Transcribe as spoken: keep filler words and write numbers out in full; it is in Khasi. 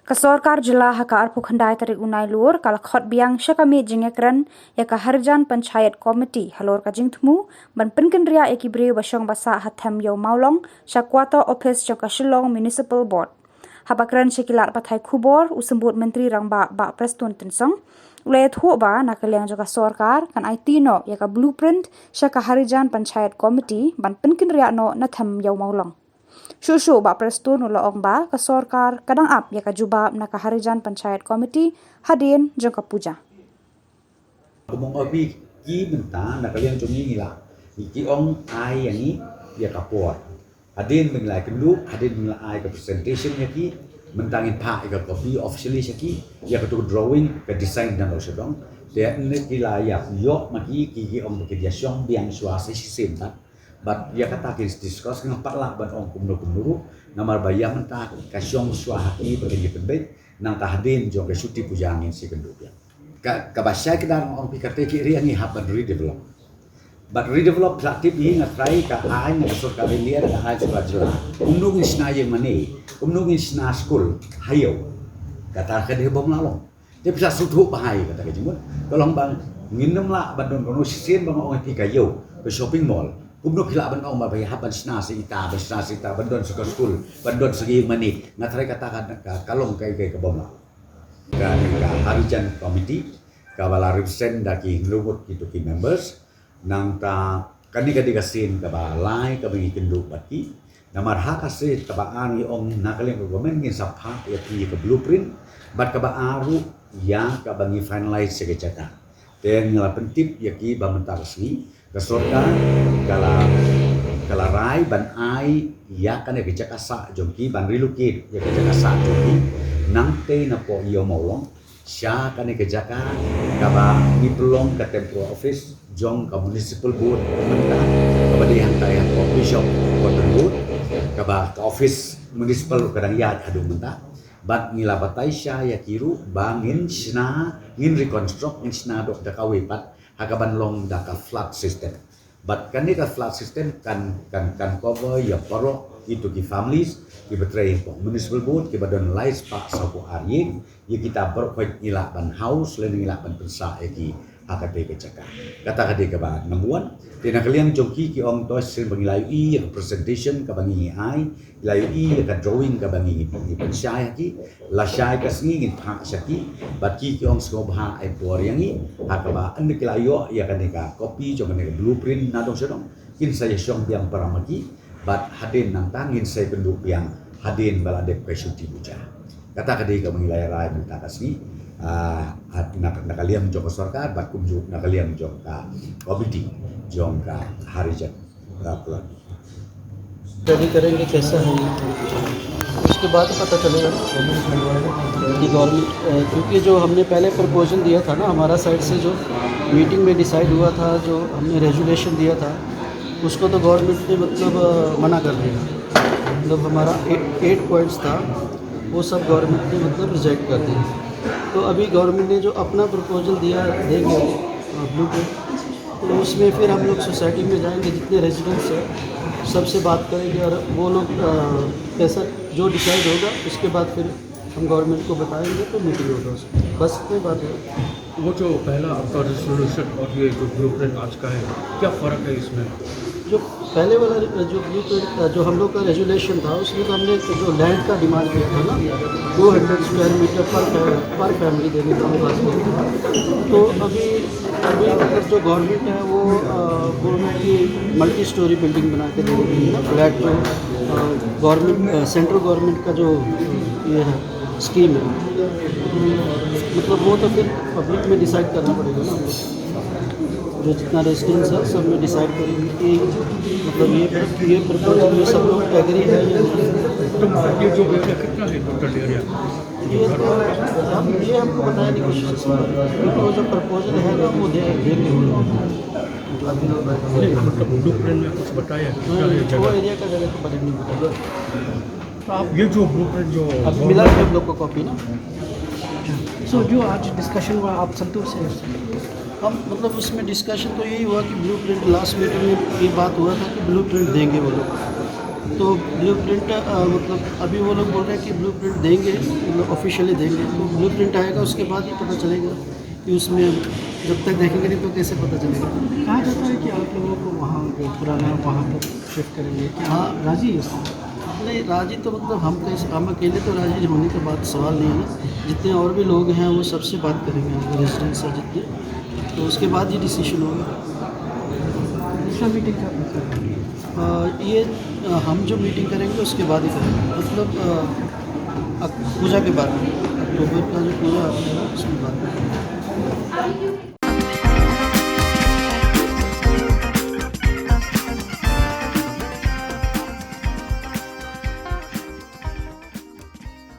Ka sorkar jylla ha ka arphew khyndai tarik u Nailur ka la khot biang sha ka miet jingïakren ïa ka Harijan Panchayat Committee halor ka jingthmu ban pynkynriah ïa ki briew ba shong ba sah ha Them Ïew Mawlong sha quarter office jong ka Shillong Municipal Board. Haba kren sha ki lad pathai khubor, u Symbud Myntri Rangbah Bah Prestone Tynsong u la ïathuh ba na ka liang jong ka sorkar kan aiti noh ïa ka blueprint sha ka Harijan Panchayat Committee ban pynkynriah noh na Them Ïew Mawlong. Shuh shuh Bah Prestone u la ong ba ka sorkar ka dang ap ïa ka jubab na ka Harijan Panchayat Committee hadien jong ka puja. Kumno ong phi, ki mynta na ka liang jong ngi ngi la, ngi ki ong ai ïa ngi ïa ka por. Hadien ba ngi la kynduh, hadien ba ngi la ai ka presentation ïa ki, mynta ngin phah ïa ka copy officially sha ki, ïa ka tu drawing, ka design dang shu dang. Te ne ki la ïa ïoh ma ki, ki ki ong ba ki ïa shong biang shuwa sa shisien pat. Bad ïa kata ki discuss, ngam pat lah ban ong kumno kumno ruh, namar ba ïa mynta ka shong shuwa ha ki ba ki pynbeit, nangta hadien jong ka shuti puja ngin sa kynduh biang. Ka, kaba shai kdar nga ong phi, kata ki ri ngi hap ban redevelop. Bad redevelop phi la tip hi, nga trai ka ai na ka sorkar India, ka ai sorkar jylla. Kumno ngin shna ïing mane, kumno ngin shna skul ha ïew. Kata ka dei bym lah long. Te phi la sngewthuh bha ïa kata ka jingmut. Ka long ba ngin ym lah ban don kano shisien ba nga ong ïa phi ka ïew, ka shopping mall. Kumno phi lah ban ong ba phi hap ban shna sa ita, ban shna sa ita, ban don sa ka skul, ban don sa ka ïing mane. Nga trai kata ka, ka, ka long kai kai ka bym lah. Ka, ka Harijan Committee kaba la represent da ki hynriew ngut kito ki members. Nangta kane ka dei ka sien kaba lai kaba ngi kynduh bad ki. Namar ha ka sien kaba ar ngi ong na ka liang ka government ngin sa phah ïa ki ka blueprint, bad kaba ar ruh ïa kaba ngi finalize ïa ka jaka. Te ngi la pyntip ïa ki ba mynta ka sngi ka sorkar ka la, ka la rai ban ai ïa kane ka jaka sah jong ki, ban relocate ïa ka jaka sah jong ki nangtei na poh Ïew Mawlong sha kane ka jaka kaba ngi pynlong ka temporary office jong ka municipal board mynta, kaba dei hangtai ha Coffee Shop Cotton Road, kaba ka office municipal ka dang ïaid haduh mynta. Bad ngi la batai sha ïa ki ruh ba ngin shna, ngin reconstruct, ngin shna doh da kawei pat ha kaban long da ka flat system. Bad kane ka flat system kan, kan, kan cover ïa baroh kito ki families kiba trei hapoh municipal board, kiba don lai spah sawphew ar ïing. Ïa kita baroh khoit ngi lah ban house lane ngi lah ban pynsah ïa ki ha katei ka jaka. Kata ka dei kaba number one. Te na ka liang jong ki, ki ong to shisien ba ngi la ïohi ïa ka presentation kaba ngi ai, ngi la ïohi ïa ka drawing kaba ngi, ngi pynshai ha ki. Lashai ka sngi ngin phah sha ki, bad ki ki ong sngewbha ai por ïa ngi, ha kaba ynda ki la ïoh ïa kane ka copy jong kane ka blueprint na dong sha dong, kin sa ïa shong biang para ma ki, bad hadien nangta ngin sa ïa kynduh biang hadien ba la dep ka shuti puja. Kata ka dei kaba ngi la ïa rai mynta ka sngi, ah, na, na ka liang jong ka sorkar, bad kumjuh na ka liang jong ka committee jong ka Harijan, ah, Club. स्टडी करेंगे कैसा है, उसके बाद पता चलेगा कि गवर्नमेंट, अ, क्योंकि जो हमने पहले प्रपोजल दिया था ना, हमारा साइड से जो मीटिंग में डिसाइड हुआ था, जो हमने रेजोल्यूशन दिया था, उसको तो गवर्नमेंट ने, मतलब, अ, मना कर दिया। मतलब, हमारा ए-, एट पॉइंट्स था, वो सब गवर्नमेंट ने, मतलब, रिजेक्ट कर दिया। तो अभी गवर्नमेंट ने जो अपना प्रपोजल दिया, देंगे, अ, ब्लूप्रिंट, तो उसमें फिर हम लोग सोसाइटी में जाएंगे, जितने रेजिडेंट्स हैं, सबसे बात करेंगे और वो लोग, अ, कैसा जो डिसाइड होगा, उसके बाद फिर हम गवर्नमेंट को बताएंगे, तो मीटिंग होगा उसमें। बस इतनी बात है। वो जो पहला आपका रेजोल्यूशन और ये जो ब्लूप्रिंट आज का है, क्या फ़र्क है इसमें? जो पहले वाला जो ब्लूप्रिंट, जो हम लोग का रेजोल्यूशन था, उसमें तो हमने जो लैंड का डिमांड किया था ना, टू हंड्रेड स्क्वायर मीटर पर फै-, पर फैमिली देने का हम बात किया था। तो अभी, अभी मतलब जो गवर्नमेंट है, वो, अ, बोल रही है कि मल्टी स्टोरी बिल्डिंग बना के दे रही है ना, फ्लैट जो, अ, गवर्नमेंट, अ, सेंट्रल गवर्नमेंट का जो ये है, स्कीम है, मतलब, वो तो फिर पब्लिक में डिसाइड करना पड़ेगा ना हमको। जो जितना रेजिडेंट्स है, सब में डिसाइड करेंगे कि, मतलब, ये, ये प्रपोजल में सब लोग एग्री है या नहीं। तो ये जो एरिया कितना है, टोटल एरिया? ये तो हम, ये हमको बताया नहीं किसी ने, क्योंकि वो जो प्रपोजल है ना, वो दे-, देंगे वो लोग। नहीं, मतलब, ब्लूप्रिंट में कुछ बताया है, कितना है जगह? वो एरिया का जगह तो बजट नहीं बताया। तो आप ये जो ब्लूप्रिंट जो अब मिला है हम लोग को कॉपी ना। सो जो आज डिस्कशन हुआ, आप संतुष्ट हैं उससे? हम, मतलब, उसमें डिस्कशन तो यही हुआ कि ब्लूप्रिंट, लास्ट मीटिंग में ये बात हुआ था कि ब्लूप्रिंट देंगे वो लोग। तो ब्लूप्रिंट, अ, मतलब अभी वो लोग बोल रहे हैं कि ब्लूप्रिंट देंगे, मतलब ऑफिशियली देंगे। तो ब्लूप्रिंट आएगा, उसके बाद ही पता चलेगा कि उसमें, जब तक देखेंगे नहीं तो कैसे पता चलेगा। कहा जाता है कि आप लोगों को वहाँ जो पुराना वहाँ पर शिफ्ट करेंगे, क्या हाँ। राजी है इसमें? नहीं, राजी तो मतलब हम कैसे, हम अकेले तो राजी होने का बात, सवाल नहीं है ना। जितने और भी लोग हैं वो सबसे बात करेंगे, हम रेजिडेंट्स हैं जितने, तो उसके बाद ये डिसीजन होगा। दूसरा मीटिंग का मतलब अ, ये, अ, हम जो मीटिंग करेंगे उसके बाद ही करेंगे, मतलब अ, अक- पूजा के बाद, अक्टूबर का जो पूजा आता है उसके बाद।